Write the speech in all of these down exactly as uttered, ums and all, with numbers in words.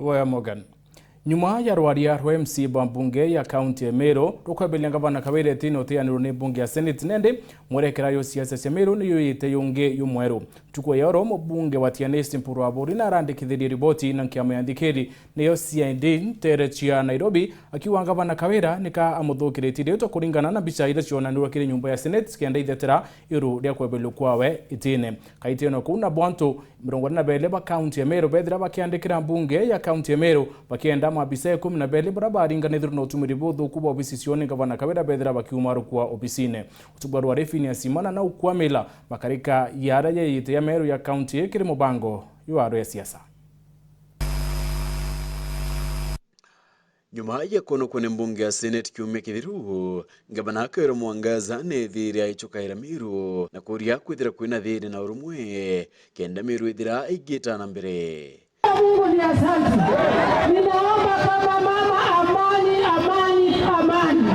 Wea Morgan. Nyuma ya rwaria rwa M C A ba mbunge ya kaunti ya Meru rukwambiria ngavana Kawira itine uteanirwo ni mbunge ya Senate, nende mwerekera yo siasa cia Meru ni yuyite yungi yumweru. Ntuku ya oro, mubunge wa Tigania East Mpuru Aburi narandikithirie riboti na nkiama ya nthikiri niyo C I D ntere cia Nairobi, akiuga ngavana Kawira nika amuthukiritie riitwa kuringana na mbica iria cionanirwe kiri nyumba ya Senate kenda ithetera iru ria kwebelwa kwawe itine. Kaitene kuu nabo antu mirongo iri na beli ba kaunti ya Meru bethira bakiandikira mbunge ya kaunti ya Meru bakienda maabisa ikumi na beli baria baringanithirwe na utumiri buthuku bwa obisi ciao ni ngavana Kawira bethira bakiumarukua obisine. Utugwa rwa Phineas Imana na ukwamila makarika ya aria yeyite ya Meru ya kaunti ii kiri mubango jwa aro ya siasa. Nyuma ya kwonokwa ni mbunge ya Senate kiumia kithiru, ngavana Kawira Mwangaza neethire aichukaira Meru na kuria kwithira kwina thiiri na urumwe, kenda Meru ithira igita na mbere. Mungu ni asante. Ninaomba kama mama, amani, amani, amani.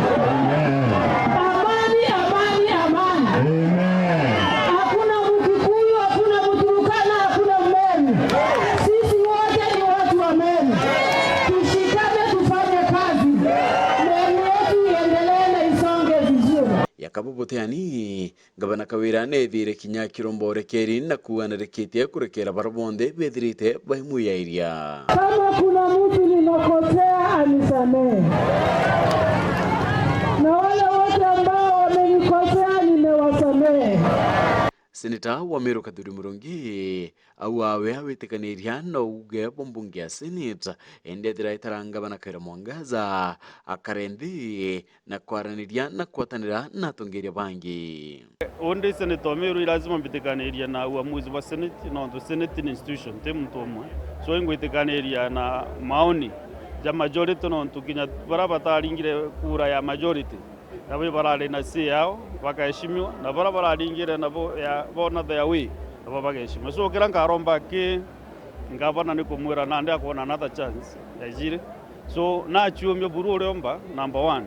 Amani, amani, amani. Hakuna Mkikuyu, hakuna Mturukana, hakuna Mmeru. Sisi wote ni watu wa Meru. Tushikane, tufanye kazi. Meru yetu iendelee na isonge vizuri. Yakabu Buteani, ngavana Kawira neethire kinya akiromborekeri na kuuga narikitie kurekera baria bonthe bethirite baimwiyairia. Kama kuna mtu nimekosea, anisamehe. Na wale wote ambao wamenikosea, nimewasamehe. Seneta wa Meru Kathuri Murungi au awe awitikaniria na uuge bwa mbunge ya Senate, indi ethira itara ngavana Kawira Mwangaza akare nthi na kwaraniria na kwatanira na atongeria bangi. Undi Senate wa Meru, i lazima mbitikanirie na uamuzi bwa Senate, nontu Senate ni institution, ti muntu umwe. So, ingwitikaniria na maoni ja majority, nontu kinya baria bataringire kura ya majority, nabo barari na say yao, bakaheshimiwa, na baria bararingire nabo ya, bona their way, nabo bagaheshimiwa. So, kiria nkaromba ki ngavana ni kumwira nandi akwona another chance ya ijiri. So, naciumia buru uria omba, number one,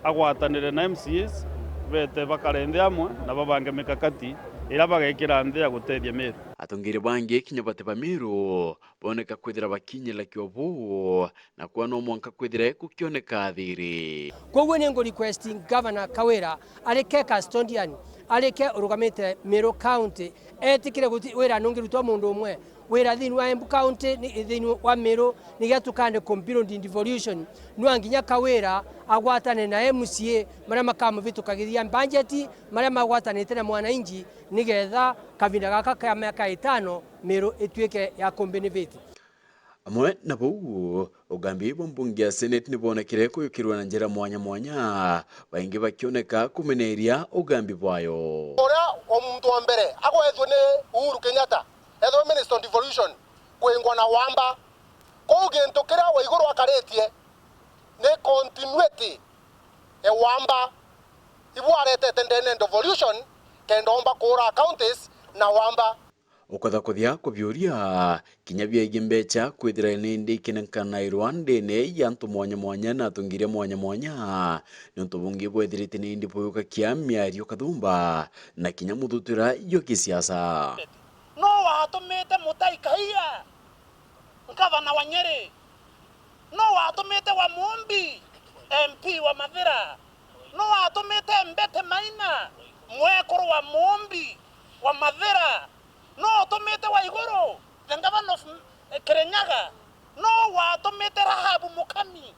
agwatanire na M C As, bete bakare nthi amwe na babange mikakati iria bagekira nthi ya gutethia Meru. Atongeria bangi kinya bati ba Meru boneka kwithira bakinyira kiobu, na kwa no mwanka kwithira gukioneka thiri. Kwoguo ni ngu request Governor Kawira arike custodian, arike urugamite Meru County, etikire guti wira nungirutwa mundu umwe. Wira thiini wa Embu County, ni thiini wa Meru, nigia tukande compiled in devolution. Nwa nginya Kawira agwatane na M C A maria makamuvitukagiria budget, maria magwatanite na mwananchi, nigetha kavinda gaka ka miaka itano Meru ituike ya kumbiniviti. Amwe na buu, ugambi bwa mbunge ya Senate ni bwonekire kuyukirwa na njira mwanya mwanya, baingi bakioneka kumeneria ugambi bwayo. Uria o muntu wa mbere agwetwe ni Uhuru Kenyatta, ethwe Minister on Devolution, kwingwa na wamba. Kou gintu kiria Waiguru akaritie ni continuity e wamba. Ibu aretete ndene devolution, kenda omba kuura counties na wamba. Ukotha kuthia kubiuria kinya biagie mbecha kwithira ni indi ikinenkanairwa ndene ya antu mwanya mwanya na atongeria mwanya mwanya, niuntu bungi bwethirite ni indi buyukakia miario kathumba na kinya muthutura jwa kisiasa. No watumite Mutai Kahiga, ngavana wa Nyeri? No watumite wa Mumbi, M P wa Mathira? No watumite Mbete Maina, mwekuru wa Mumbi wa Mathira? No utumite Waiguru, the governor of, eh, Kirinyaga? No watumite Rahabu Mukami?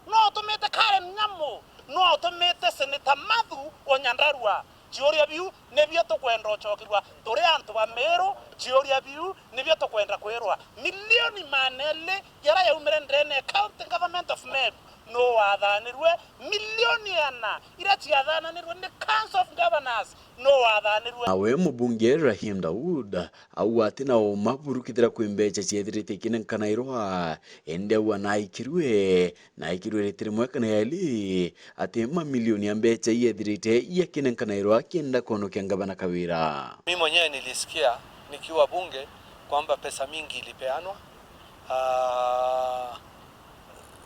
No utumite Karen Nyamu? No utumite Senator Mathu o Nyandarua? Ciuria biu nibio tukwenda ucokerua. Turi antu ba Meru, ciuria biu nibio tukwenda kwirwa. Milioni maana eli iria yaumire ndene ya County Government of Meru, nu wathanirwe? Milioni iana iria ciathananirwe ni Council of Governors, nu wathanirwe? Nawe mubunge Rahim Daud auga ati na uma buru kethira kwi mbecha ciethirite ikinenkanairwa, indi auga naikirue, naikirue rita rimwe kana yeli, ati mamilioni ya mbecha iethirite yakinenkanairwa kenda kwonokia ngavana Kawira. Mimi mwenyewe nilisikia nikiwa bunge kwamba pesa mingi ilipeanwa. Ah,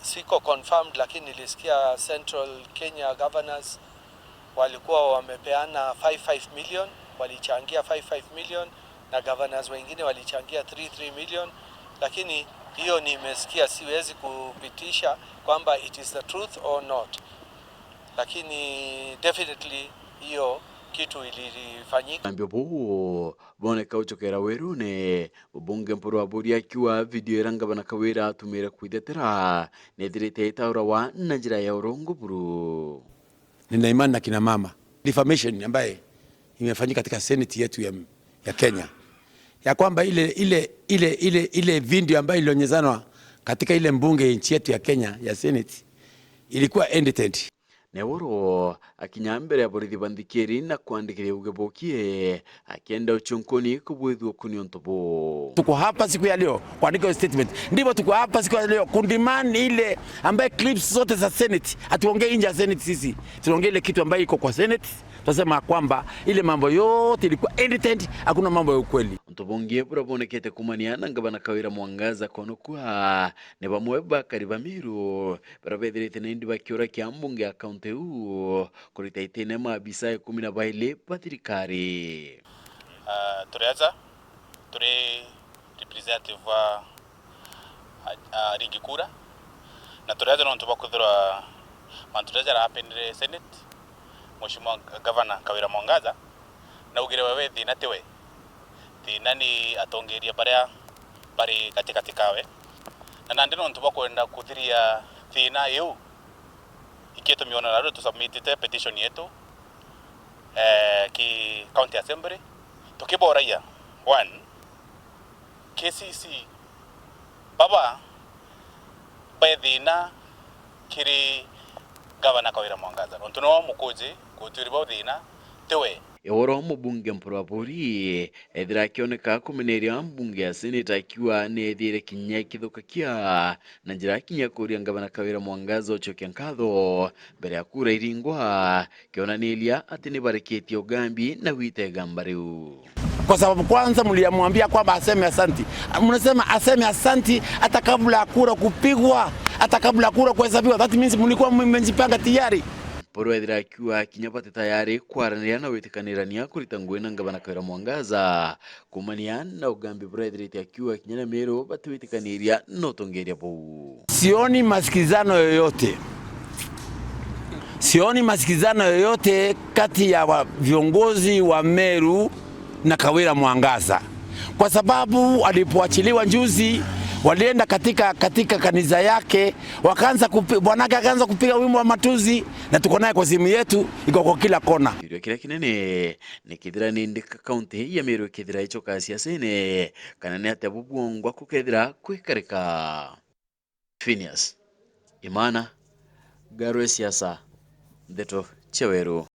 siko confirmed, lakini nilisikia Central Kenya governors walikuwa wamepeana five five million, walichangia five five million, na governors wengine walichangia three three million, lakini Hiyo nimesikia, siwezi kupitisha kwamba it is the truth or not, lakini definitely hiyo kitu ilifanyika. Ambio buu boneka ucokera werune, mubunge Mpuru Aburi akiuga video iria ngavana Kawira atumire kwithetera nethirite itaurawa na njira ya urongo buru. Nina imani na kina mama. Defamation ambaye imefanyika katika Senate yetu ya, ya Kenya, ya kwamba ile, ile, ile, ile, ile video ambayo ilionyezanwa katika ile mbunge ya nchi yetu ya Kenya ya Senate ilikuwa edited. Neworo akinya mbere ya borithi ba nthikiri na kwandikiria uge bukie, akienda uchunkuni kubwithua kuni untu buu. Tuko hapa siku ya leo kuandika hiyo statement. Ndivyo tuko hapa siku ya leo kudemand ile ambaye clips zote za Senate, atuongee nje ya Senate sisi. Tunaongea ile kitu ambayo iko kwa Senate. Tunasema kwamba ile mambo yote ilikuwa edited, hakuna mambo ya ukweli. Untu bungi buria bwonekete kumania na ngavana Kawira Mwangaza konokua ni bamwe bakari ba Meru baria bethirite nindi bakiura kia mbunge ya kaunti iu kurita itine maabisa ikumi na bairi ba thirikari. Ah, turi aja, turi representative wa a, a, Ringi Kura, na turi aja nontu bwa kwithirwa mantu jaria jarapenire Senate, Mheshimiwa Gavana Kawira Mwangaza naugire we, we thina tiwe, thina ni atongeria baria bari gatigati kawe, na nandi nontu bwa kwenda kuthiria thina iu, ikio tumiona na riu tusubmitite petition yetu, eh, ki County Assembly, tukiboragia, one, K C C baba be thina kiri Gavana Kawira Mwangaza, nontu no mukuji gutwiri bo thina tiwe. Eworo mubunge Mpuru Aburi ethira akioneka kumeneria mbunge ya Senate akiuga ni ethiire kinya ikithukakia na njira kinya kuria Gavana Kawira Mwangaza ucokia nkatho mbere ya kura iringwa, kionaniria ati ni barikitie ugambi na gwita igamba riu. Kwa sababu kwanza mliamwambia kwamba aseme asanti. Mnasema aseme asanti hata kabla ya kura kupigwa, hata kabla ya kura kuhesabiwa. That means mlikuwa mmejipanga tayari. Mpuru ethira akiuga kinya bati tayari kwaraniria na gwitikanirania kurita ngugi na Gavana Kawira Mwangaza, kumania na ugambi buria ethirite akiuga kinya na Meru batiwitikaniriria na utongeria buu. Sioni masikizano yoyote. Sioni masikizano yoyote kati ya wa-, viongozi wa Meru na Kawira Mwangaza. Kwa sababu alipoachiliwa juzi, walienda katika, katika kanisa yake, wakaanza kupi-, bwanake akaanza kupiga wimbo wa matusi, na tuko naye kwa simu yetu, iko kwa kila kona. Kiuria kiria kinene ni kethira ni ndika kaunti ya Meru ikethira icoka siasene, kana ni atia bubwongwa kukethira kwikarika. Phineas Imana, Ngarwe Siasa, Ndeto cia Weru.